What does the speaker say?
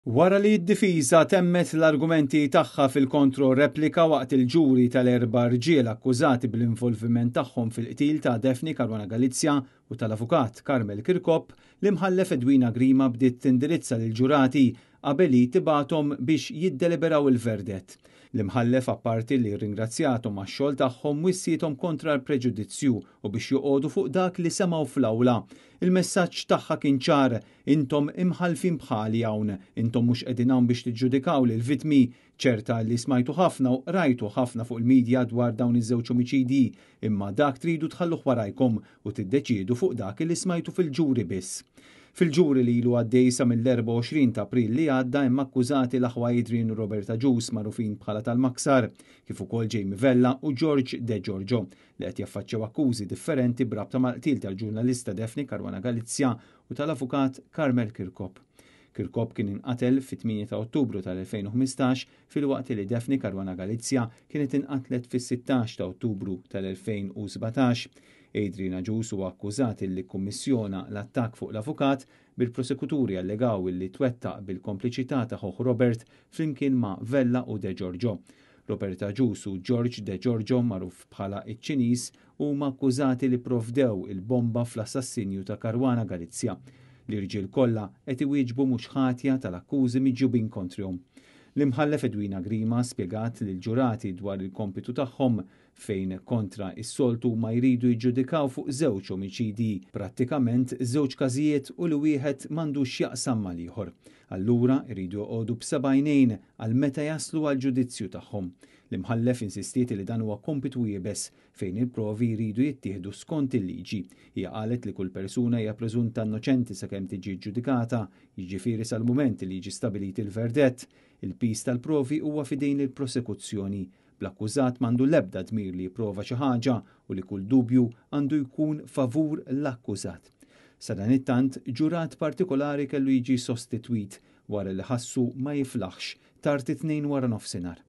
Wara li d-difiża temmet l-argumenti tagħha fil-kontro-replika waqt il-ġuri tal-erba' rġiel akkużati bl-involviment tagħhom fil-qtil ta' Daphne Caruana Galizia u tal-avukat Carmel Kirkop, l-Imħallef Edwina Grima bdiet tindirizza lill-ġurati qabel hi tibgħathom biex jiddeliberaw il-verdett. L-Imħallef apparti li rringrazzjathom għax-xogħol tagħhom wissiethom kontra l-preġudizzju u biex joqogħdu fuq dak li semgħu fl-awla. Il-messaġġ tagħha kien ċar, intom imħallfin bħali hawn, intom mhux qegħdin hawn biex tiġġudikaw lill-vittmi, ċerta li smajtu ħafna u qrajtu ħafna fuq il-media dwar dawn iż-żewġ omiċidji, imma dak tridu tħalluh warajkom u tiddeċiedu fuq dak li smajtu fil-ġuri biss. Fil-ġuri li ilu għaddej sa mill-24 ta' April li għadda hemm akkużati l-aħwa Adrian u Robert Agius magħrufin bħala tal-Maksar, kif ukoll Jamie Vella u George De Giorgio li qed jaffaċċjaw akkużi differenti b'rabta mal-qtil tal-ġurnalista Daphne Caruana Galizia u tal-avukat Carmel Kirkop. Kirkop kien inqatel fit-8 ta' Ottubru tal-2015 filwaqt li Daphne Caruana Galizia kienet inqatlet fis-16 ta' Ottubru tal-2017. Adrian Agius huwa akkużat illi kkummissjona l-attakk fuq l-avukat, bil-prosekuturi allegaw illi twettaq bil-kompliċità ta' ħuh Robert flimkien ma' Vella u De Giorgio. Robert Agius u George De Giorgio, magħruf bħala iċ-Ċiniż, huma akkużati li pprovdew il-bomba fl-assassinju ta' Caruana Galizia. L-irġiel kollha qed iwieġbu mhux ħatja tal-akkużi miġjubin kontrihom. L-Imħallef Edwina Grima spjegat lill-ġurati dwar il-kompitu tagħhom fejn kontra s-soltu huma jridu jiġġudikaw fuq żewġ omiċidji, prattikament żewġ każijiet u li wieħed m'għandux x'jaqsam mal-ieħor. Allura jridu joqogħdu b'seba' għajnejn għal meta jaslu għall-ġudizzju tagħhom. L-Imħallef insistiet li dan huwa kompitu iebes fejn il-provi jridu jittieħdu skont il-liġi. Hija qalet li kull persuna hija preżunta innoċenti sakemm tiġi ġġudikata, jiġifieri sal-mument li jiġi stabilit il-verdett. Il-piż tal-provi huwa f'idejn il-prosekuzzjoni. Bl-akkużat m'għandu l-ebda dmir li jipprova xi ħaġa u li kull dubju għandu jkun favur l-akkużat. Sadanittant, ġurat partikolari kellu jiġi sostitwit wara li ħassu ma jiflaħx tard it-Tnejn waranofsinhar.